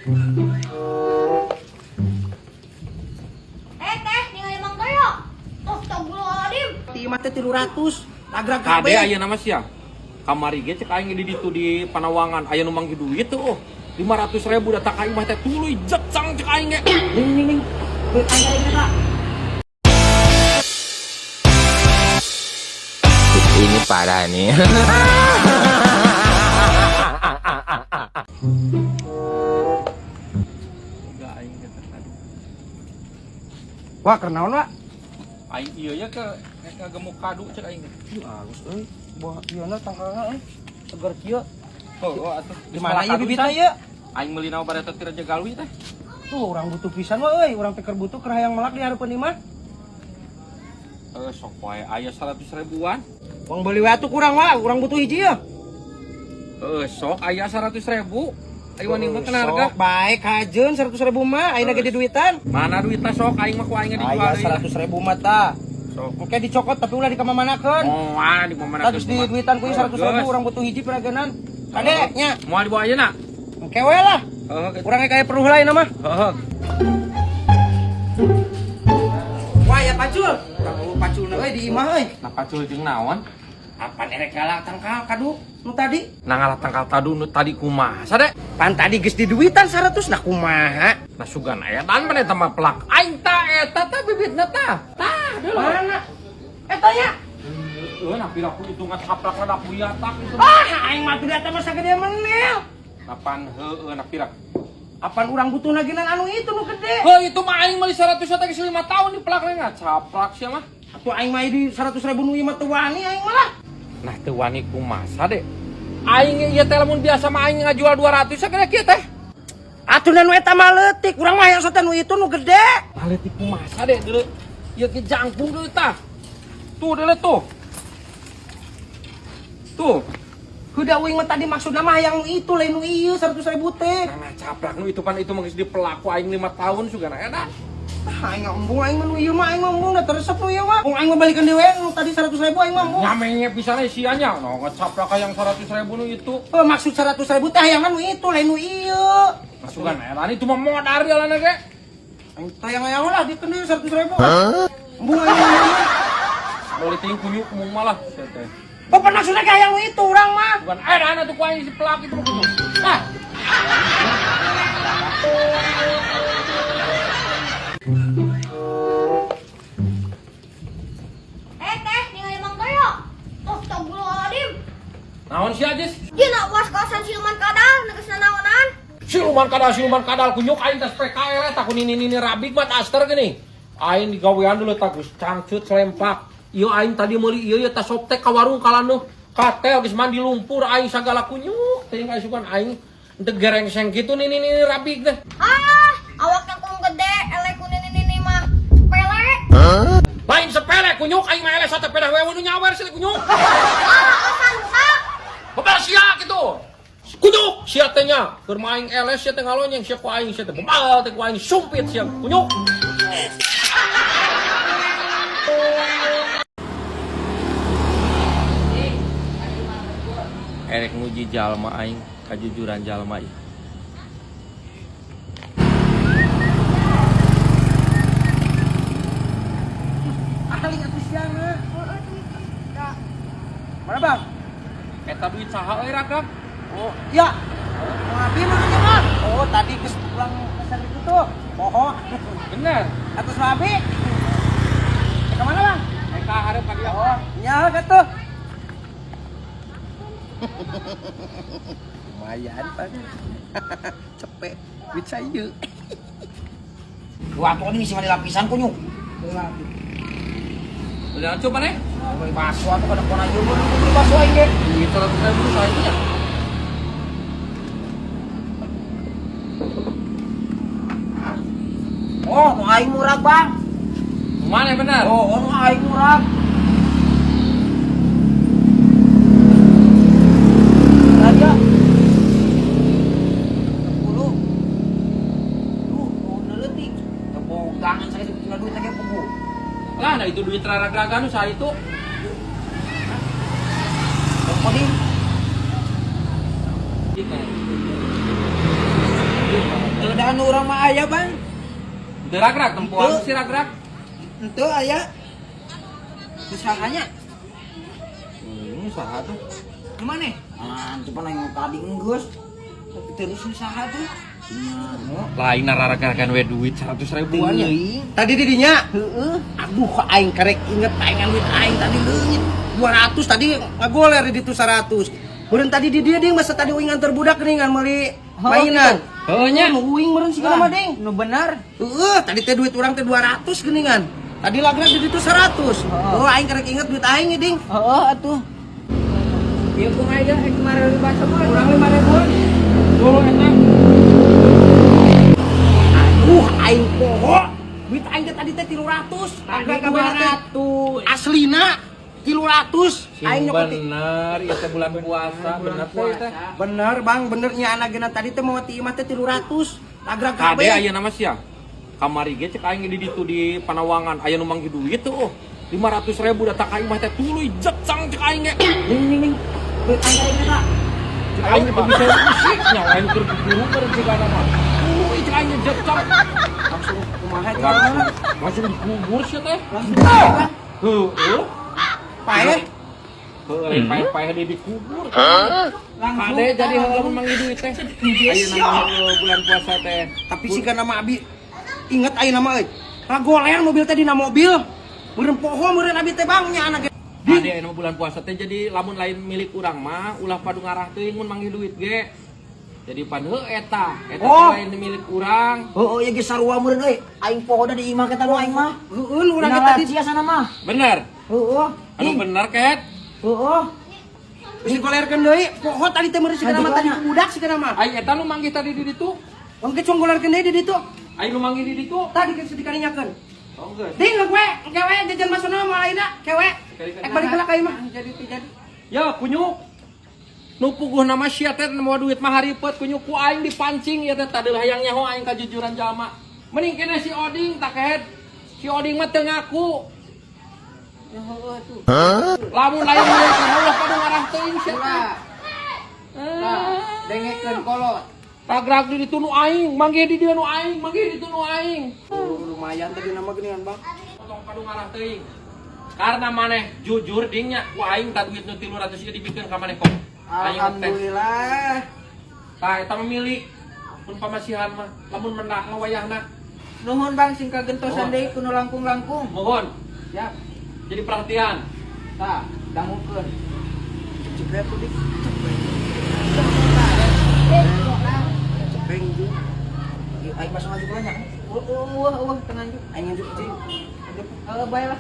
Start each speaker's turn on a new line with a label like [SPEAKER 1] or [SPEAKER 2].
[SPEAKER 1] Eh teh, ningali Mang Goyo. Astagfirullahaladzim.
[SPEAKER 2] Ti imah teh 300. Tagrag
[SPEAKER 3] Kade
[SPEAKER 2] kabeh.
[SPEAKER 3] aya nama sia. Kamari ge cek aing di ditu di Panawangan aya nu manggih duit tuh. Oh. 500 ribu datang ka imah teh tuluy jecang cek aing ge.
[SPEAKER 2] Ning ning ning. Duit aing aing eta.
[SPEAKER 4] Ini parah nih.
[SPEAKER 3] Enggak aing ge teh aduh.
[SPEAKER 2] Wah, keur naon, Wak?
[SPEAKER 3] Aing ieu nya ke kagemuk kadu cek aing.
[SPEAKER 2] Ih, alus euy. Buah ieu na tangkalna euy. Seger kieu.
[SPEAKER 3] Oh, oh atuh.
[SPEAKER 2] Di mana ieu bibitna ieu?
[SPEAKER 3] Aing meuli naon pada teh Raja Galwi teh.
[SPEAKER 2] Tuh, urang butuh pisan wah euy, urang teh keur butuh keur hayang melak di hareupeun imah.
[SPEAKER 3] Eh sok wae aya 100 ribuan.
[SPEAKER 2] Uang beli we atuh kurang wah, urang butuh hiji ya.
[SPEAKER 3] Eh sok aya 100 ribu. Ayo wani mah kena harga.
[SPEAKER 2] Sok baik kajeun 100 ribu mah, ayeuna ge duitan.
[SPEAKER 3] Mana duitna sok aing mah ku aing dijual
[SPEAKER 2] Aya
[SPEAKER 3] deui.
[SPEAKER 2] 100 ribu mah tah.
[SPEAKER 3] Sok.
[SPEAKER 2] Oke dicokot tapi ulah dikamamanakeun.
[SPEAKER 3] Oh, ah di mana
[SPEAKER 2] Tah geus di duitan ku ieu 100 ribu urang butuh hiji peragenan. Kade nya,
[SPEAKER 3] Moal dibawa ayeuna.
[SPEAKER 2] engke we lah.
[SPEAKER 3] Heeh,
[SPEAKER 2] Urang ge kaya perlu lain mah.
[SPEAKER 3] heeh.
[SPEAKER 2] Wah ya pacul. Kamu pacul euy di imah euy.
[SPEAKER 3] Nah pacul jeung naon?
[SPEAKER 2] Apan erek ngalah tangkal kadu nu tadi?
[SPEAKER 3] Nah ngalah tangkal tadu nu tadi kumaha sade?
[SPEAKER 2] Pan tadi geus diduitan 100 nah kumaha?
[SPEAKER 3] Nah sugan edan mana eta mah pelak aing ta eta tah bibitna tah. Tah deuleu.
[SPEAKER 2] Mana? Eta nya.
[SPEAKER 3] Heeh, nah pira ku itu ngacaplak rada kuyatak itu.
[SPEAKER 2] Ah, aing mah tuh eta mah sagede menel.
[SPEAKER 3] Kapan heeh nah pira.
[SPEAKER 2] Apan urang butuh naginan anu itu nu gede.
[SPEAKER 3] Heuh itu mah aing meuli 100 teh geus 5 tahun di pelak ngacaplak sia mah.
[SPEAKER 2] Atuh aing mah di 100 ribu nu ieu mah teu wani aing mah lah.
[SPEAKER 3] Nah teu wani kumaha sade? Aing ieu teh lamun biasa mah aing ngajual 200 sagede kieu teh.
[SPEAKER 2] Atuh nu eta mah leutik, urang mah hayang sote nu itu nu gede.
[SPEAKER 3] Nah leutik kumaha sade deuleu. Ieu ge jangkung deuleu tah. Tuh deuleu tuh. Tuh.
[SPEAKER 2] Huda uing mah tadi maksudna mah hayang nu itu lain nu ieu 100 ribu teh.
[SPEAKER 3] Nah, caplak nu itu pan itu mah geus dipelaku aing 5 tahun sugana eta.
[SPEAKER 2] Ah, aing embung aing mah nu ieu mah aing mah embung da teresep nu ieu mah. Embung aing mah balikan deui we nu tadi 100 ribu aing mah embung.
[SPEAKER 3] Nyamenge pisan sia nya. No ngecaplak hayang 100 ribu nu itu.
[SPEAKER 2] Oh, maksud 100 ribu teh hayangan nu itu lain nu ieu.
[SPEAKER 3] Nah sugana eta itu mah modar jalanna ge.
[SPEAKER 2] Aing tayang hayang lah dikeun deui 100 ribu. Embung aing mah.
[SPEAKER 3] Meuli ting kunyuk mung malah sia teh.
[SPEAKER 2] Bapak maksudnya kayak yang itu orang mah.
[SPEAKER 3] Bukan edan atuh ku aing si pelak itu mah kudu. Nah,
[SPEAKER 1] Eh teh, ningali Mang Goyo. Astagfirullahaladzim.
[SPEAKER 3] Naon sia Jis?
[SPEAKER 1] Dina was kawasan siluman kadal, neges nanaonan.
[SPEAKER 3] Siluman kadal kunyuk aing tas PKL eta ku nini-nini rabik mah daster gini. Aing digawean dulu tak geus cangcut selempak. Ieu aing tadi meuli ieu ya tas softtek ka warung kalaneuh. Katel geus mandi lumpur aing sagala kunyuk teuing aing sugan aing teu gerengseng kitu nini-nini rabik teh.
[SPEAKER 1] Ah, awak yang kung gede, elek ku nini-nini mah sepele.
[SPEAKER 3] Lain sepele kunyuk aing mah eleh sate pedah wewe nu nyawer sih kunyuk.
[SPEAKER 1] Ah, alasan buta.
[SPEAKER 3] Bebal sia gitu. Kunyuk sia teh nya. Keur mah aing eleh sia teh ngalonyeng sia ku aing sia teh bebal teh ku aing sumpit sia kunyuk. Erek nguji jalma aing kajujuran jalma ieu.
[SPEAKER 2] Aling atuh siangna. Mana bang?
[SPEAKER 3] Eta duit saha euy ragam?
[SPEAKER 2] Oh, iya. Abi maksudnya bang. Oh, tadi geus pulang pesan itu tuh. Poho.
[SPEAKER 3] Bener.
[SPEAKER 2] Atus Abi. Ke mana bang?
[SPEAKER 3] Eta hareup ka dieu.
[SPEAKER 2] Oh, nya tuh. Lumayan pak. Cepet, duit saya.
[SPEAKER 5] Dua tuh ini misi lapisan kunyuk.
[SPEAKER 3] Beli coba nih.
[SPEAKER 5] Beli bakso atau kada kona aja beli bakso aing ge.
[SPEAKER 3] Duit 100 ribu saya nya.
[SPEAKER 5] Oh, nu aing murah, Bang.
[SPEAKER 3] Mana bener?
[SPEAKER 5] Oh, nu aing murah. Raja. 10. Duh, nu leutik. Tebogangan saya tinggal duit lagi pugu.
[SPEAKER 3] Lah, nah itu duit raragraga nu saya itu.
[SPEAKER 5] Koding.
[SPEAKER 3] Gitu.
[SPEAKER 5] Anu urang mah aya, Bang.
[SPEAKER 3] Teu ragrak tempoan si ragrak.
[SPEAKER 5] Henteu aya. Usahanya.
[SPEAKER 2] Ini saha tuh?
[SPEAKER 5] Gimana?
[SPEAKER 2] Ah, coba aing tadi enggeus.
[SPEAKER 5] Terus usaha tuh.
[SPEAKER 3] Lain rarakan we duit 100 ribuan ya.
[SPEAKER 2] Tadi didinya.
[SPEAKER 5] Heeh.
[SPEAKER 2] Aduh, aing karek inget aing duit aing tadi leungit. 200 tadi ngagoler di ditu 100. Meureun tadi di dieu ding masa tadi uing nganter budak geuningan meuli mainan.
[SPEAKER 3] Heuh nya.
[SPEAKER 2] Nu uing meureun sigana mah ding.
[SPEAKER 5] Nu benar.
[SPEAKER 2] Heeh, tadi teh duit urang teh 200 geuningan. Tadi lagrak di ditu 100. Oh, aing karek inget duit aing ye ding.
[SPEAKER 5] Heeh atuh. Ieu kumaha ieu eh kemarin baca mah urang 5.000-an.
[SPEAKER 3] Dulu eta.
[SPEAKER 2] Aduh, aing poho. Duit aing teh tadi teh 300.
[SPEAKER 3] Tadi
[SPEAKER 2] Tadi
[SPEAKER 3] 200.
[SPEAKER 2] Aslina 300. Aing
[SPEAKER 3] Sing
[SPEAKER 2] nyokot ti-
[SPEAKER 3] bener ieu teh bulan puasa, bener teh ieu teh.
[SPEAKER 2] Bener, Bang, bener nya anak geuna tadi teh mau ti imah teh 300. Lagrak
[SPEAKER 3] Kade
[SPEAKER 2] kabeh.
[SPEAKER 3] aya nama sia. Kamari ge cek aing di ditu di Panawangan aya nu manggih duit tuh. Oh. 500 ribu datang ka imah teh tuluy jecang cek aing ge.
[SPEAKER 5] Ning ning ning. Duit aing tadi eta.
[SPEAKER 3] Cek aing teh bisa musik nya aing keur guru keur cigana mah. Tuluy cek aing ge jecang.
[SPEAKER 2] Langsung kumaha teh?
[SPEAKER 3] Langsung langsung dikubur sia teh.
[SPEAKER 5] Langsung Bang.
[SPEAKER 3] Heueuh.
[SPEAKER 2] Paeh.
[SPEAKER 3] Heueuh lain paeh-paeh dia dikubur.
[SPEAKER 5] Langsung.
[SPEAKER 3] Kade jadi heueuh lamun manggih duit teh. Ayeuna mah bulan puasa teh.
[SPEAKER 2] Tapi sih kana mah abi inget ayeuna mah euy. Ngagoler mobil teh dina mobil. Meureun poho meureun abi teh Bang nya anak
[SPEAKER 3] Kade ayeuna mah bulan puasa teh jadi lamun lain milik urang mah ulah padu ngarah teuing mun manggih duit ge. Jadi pan heuh eta, eta teh
[SPEAKER 2] Oh.
[SPEAKER 3] lain milik urang.
[SPEAKER 5] Heeh, ieu geus sarua meureun euy. Aing poho da di imah kita nu aing mah.
[SPEAKER 2] Heueun urang
[SPEAKER 5] Dina
[SPEAKER 2] ge tadi
[SPEAKER 5] sia sana mah.
[SPEAKER 3] Bener.
[SPEAKER 5] Heeh.
[SPEAKER 3] Anu bener ket.
[SPEAKER 5] Heeh.
[SPEAKER 2] geus digolerkeun deui. Poho tadi teh meureun sigana mah tadi ku budak sigana mah.
[SPEAKER 3] Ai eta nu manggih tadi di ditu.
[SPEAKER 2] Engke cuma golerkeun deui di ditu.
[SPEAKER 3] Ai nu manggih di ditu.
[SPEAKER 2] Tadi geus dikarinyakeun.
[SPEAKER 3] Oh geus.
[SPEAKER 2] Ding we, kewe jajan basona moal ayeuna, kewe. Ek balik heula ka imah.
[SPEAKER 5] Jadi jadi.
[SPEAKER 3] Ya kunyuk. Nu puguh nama sia teh mau duit mah haripet kunyuk ku aing dipancing ya teh tadi hayang nyaho aing kajujuran jalma. Mending kene si Oding tak kehed. Si Oding mah teu ngaku.
[SPEAKER 5] Ya heeh tuh.
[SPEAKER 3] Lamun lain milik urang ulah padu ngarah teuing sia teh.
[SPEAKER 5] Ulah. Tah, dengekeun kolot.
[SPEAKER 3] Ragrak di ditu nu aing, manggih di dieu nu aing, manggih di ditu nu aing.
[SPEAKER 2] Oh, lumayan tadi nama geuningan, Bang.
[SPEAKER 3] Potong padu ngarah teuing. Karena maneh jujur dingnya ku aing tak duit nu 300 ieu dibikeun ka maneh kok. Aing teh.
[SPEAKER 5] Alhamdulillah.
[SPEAKER 3] Tah eta mah milik mun pamasihan mah, lamun mendak mah wayahna.
[SPEAKER 5] Nuhun Bang sing kagentosan deui kudu langkung-langkung.
[SPEAKER 3] Mohon
[SPEAKER 5] Siap.
[SPEAKER 3] jadi perhatian.
[SPEAKER 5] Tah, dangukeun.
[SPEAKER 2] Cepet tuh, Dik. Cepeng ju.
[SPEAKER 5] Ieu aing masuk ngaju banyak. Eueuh eueuh tengah ju.
[SPEAKER 2] Aing nganjuk cing.
[SPEAKER 5] Heeh, bae lah.